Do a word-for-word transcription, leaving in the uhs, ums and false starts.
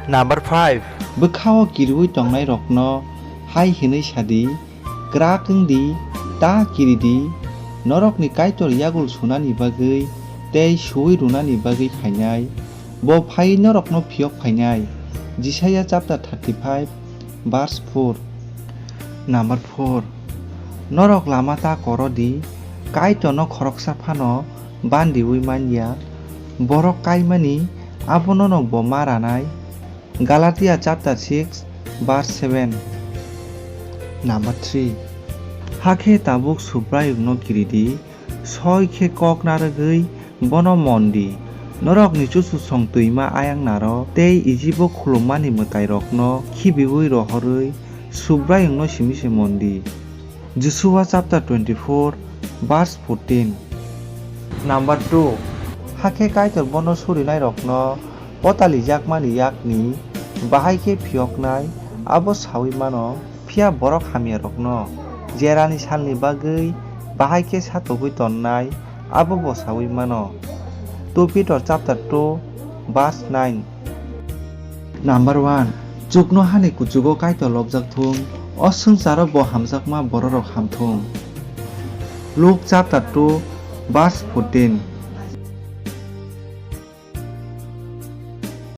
Number five. Bwkhao kiriui tongnairokno hai hwnwi sa di, "Kwrak wng di, ta kiri di, norokni Kaitor yagul sunani bagwi tei suui rwnani bagwi phainai, bo phaiwi norokno phiyok phainai." Jisaiya chapter thirty-five, verse four. Number four. Norok lama ta koro di, Kaitorno khoroksa phano bandiui man ya, borok kaimani abono'-no bo ma ranai. Galatia chapter six, verse seven. Number three. Hakhe tabuk Subraiyungno kiri di, soi khe kok narwgwi bono mon di. Norokni chuchusong twima ayang naro tei Ijibo khulummani mwtairokno khibiui rohorwi Subraiyungno simi se mon di. Josua chapter twenty-four, verse fourteen. Number two. Hakhe Kaitor bono surinairokno potalijakmani yakni bahai khe phiyoknai, abo saui mano, phiya borok hamyarokno jerani salni bagwi bahai khe satogwi tonnai, abo bo saui mano. Two Peter chapter two, verse nine. Number one. Chuknohani kuchugo Kaitor lobjak thung, o swngcharo bo hamjakma bororok ham thung. Luke chapter two, verse fourteen.